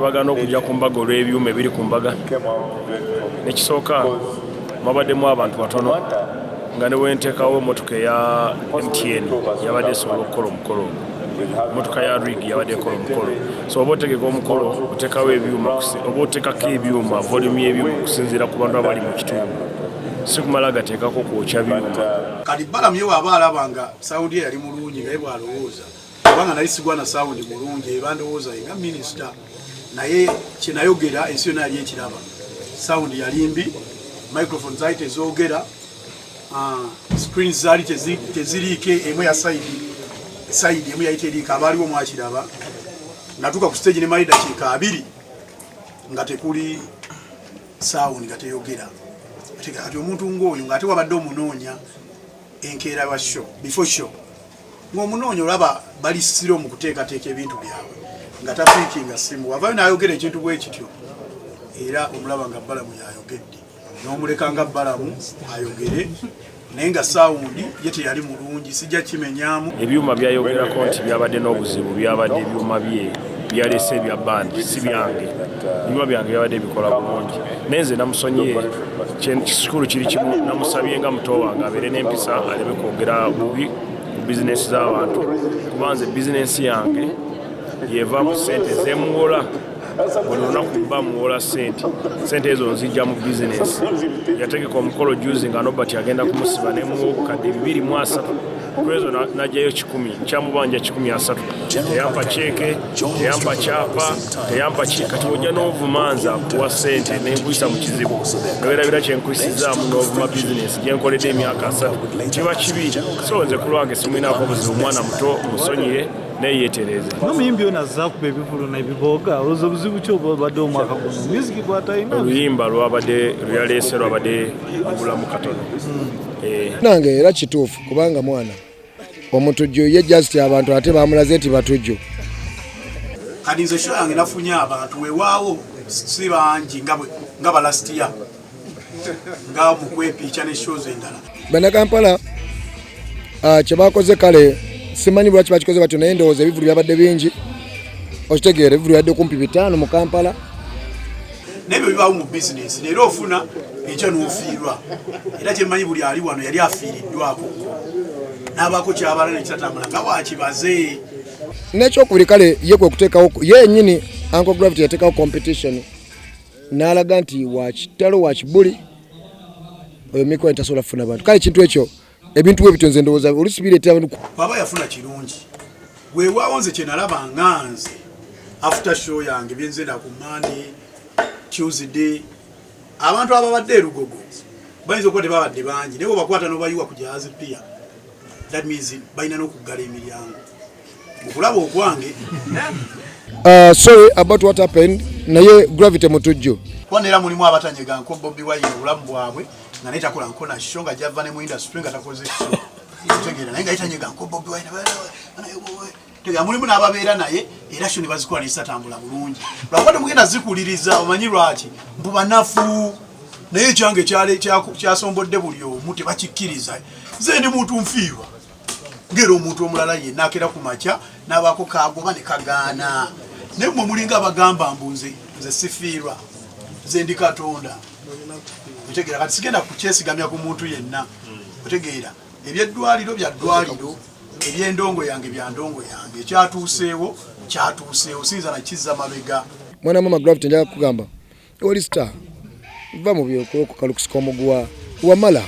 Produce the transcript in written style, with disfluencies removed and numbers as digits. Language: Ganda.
Bagana okujja ku mbaga olw'ebyuma ebiri ku mbaga. Nekisooka, mwabaddemu abantu batono, nga ne wenteekawo emotoka eya MTN yabadde esobola okukola omukolo ogwo, emotoka ya rig yabadde ekola omukolo. So oba otegeka omukolo, oteekawo ebyuma, oba oteekako ebyuma, volume y'ebyuma okusinziira ku bantu abali mu kitundu, si kumala gateekako kwokya byuma. Kati Balamu ye waaba alaba nga sound ye yali mulungi, nga ye bwalowooza, kubanga nali sigwana sound mulungi, eba ndowooza ye nga minisita. Naye kyenayogera, ensi yonna yali ekiraba, sound yali mbi, microphone zaali tezoogera, screens zaali teziriiko, emu ya side emu yali teriiko. Abaaliwo mwakiraba. Natuuka ku stage ne mali dakiika 20 nga tekuli sound, nga teyogera. Kati omuntu ng'oyo, ng'ate wabadde omunoonya enkeera wa show, before show ng'omunoonya, olaba bali siro mu kuteekateeka ebintu byabwe, nga tapickinga simu, wavayo n'ayogera ekintu bwe kityo, era omulaba nga Balamu yayogedde, n'omuleka nga Balamu ayogere, naye nga sound ye teyali mulungi, sijja kimenyamu. Ebyuma byayogerako nti byabadde n'obuzibu, byabadde ebyuma bye byaleese ebya band, si byange. Ebyuma byange byabadde bikola bulungi, naye nze namusonyiye. Kikulu kiri kimu, namusabye nga muto wange abeere n'empisa, aleme kwogera bubi ku bizinesi z'abantu, kuba nze bizinesi yange yevaamu sente zemuwola buli lunaku. Mba muwola sente, sente ezo nzijja mu bizinesi. Yategeka omukolo juzi nga Nobert agenda kumusiba, nemuwa obukadde 230, kwezo najjayo 100, nkyamubanja 130. Teyampa ceeke, teyampa kyapa, teyampa ki. Kati ojja n'ovuma nze akuwa sente nenkuyisa mu kizibu, newerabira kyenkuyisizaamu, n'ovuma bizinesi gyenkoledde emyaka 30, kiba kibi. So nze ku lwange simwinaako obuzibu, mwana muto, musonyiye, naye yeetereeze. N'omuyimbi ono azze akuba ebivulu nebibooga, olowooza obuzibu ki oba obadde omwaka guno music gwatalina? Oluyimba lwabadde lweyaleese lwabadde lubulamu katono. Nange era kituufu, kubanga mwana omutujju ye just abantu ate bamulaze nti batujju. Kati nze show yange nafunye abantu, weewaawo si bangi nga ba last year, nga mu kwepiica ne shows endala. Bannakampala kyebakoze kale simanyi lwaki bakikoze batyo, naye ndowooza ebivulu byabadde bingi. Okitegeera, ebivulu byabadde kumpi 500 mu Kampala. Nebyo bibaawo mu bizinesi, leero ofuna, enkya n'ofiirwa. Era kyemmanyi, buli ali wano yali afiiriddwako n'abaako kyabala nekitatambula nga wakibaze. N'ekyokubiri, kale ye kwe kuteekawo ye yennyini, Uncle Gravity yateekawo competition n'alaga nti wakitalo wakibuli oyo Mikie tasobola kufuna bantu. Kale ekintu ekyo, ebintu bwe bityo, nze ndowooza oluusi bireetera abantu. Bw'aba yafuna kirungi, weewaawo. Nze kyenalaba nga nze after show yange, byenzenda ku Monday, Tuesday, abantu ababadde erugogo bayinza okuba tebabadde bangi, naye bwebakwata n'obayiwa ku Jahazi Pier, that means balina n'okuggala emiryango mu kulaba okwange. Sorry about what happened, naye Gravity mutujju. Kuba era mulimu abatanyega nko Bobi Wine obulamu bwabwe, nga naye takola nko na show, nga java ne mu industry nga takoze show, otegeera, naye nga yetanyega nko Bobi Wine. Tegeera, mulimu n'ababeera naye era show ne bazikola nesatambula bulungi, lwakuba temugenda zikuliriza. Omanyi lwaki? Mbu banafu. Naye ekyange kyasombodde buli omu, tebakikkiriza. Nze ndi muntu nfiirwa ngera omuntu omulala yenna, akera ku makya n'abaako kagoba ne kagaana. Naye mwe mulinga abagamba mbu nze sifiirwa, nze ndi Katonda. Otegeera? Kati sigenda kukyesigamya ku muntu yenna. Otegeera, ebyeddwaliro bya ddwaliro, ebyendongo yange bya ndongo yange. Ekyatuuseewo kyatuuseewo, siyinza nakizza mabega. Mwana mama Gravity, njagala kugamba oli star, va mu byokukalukusika omuguwa wamala.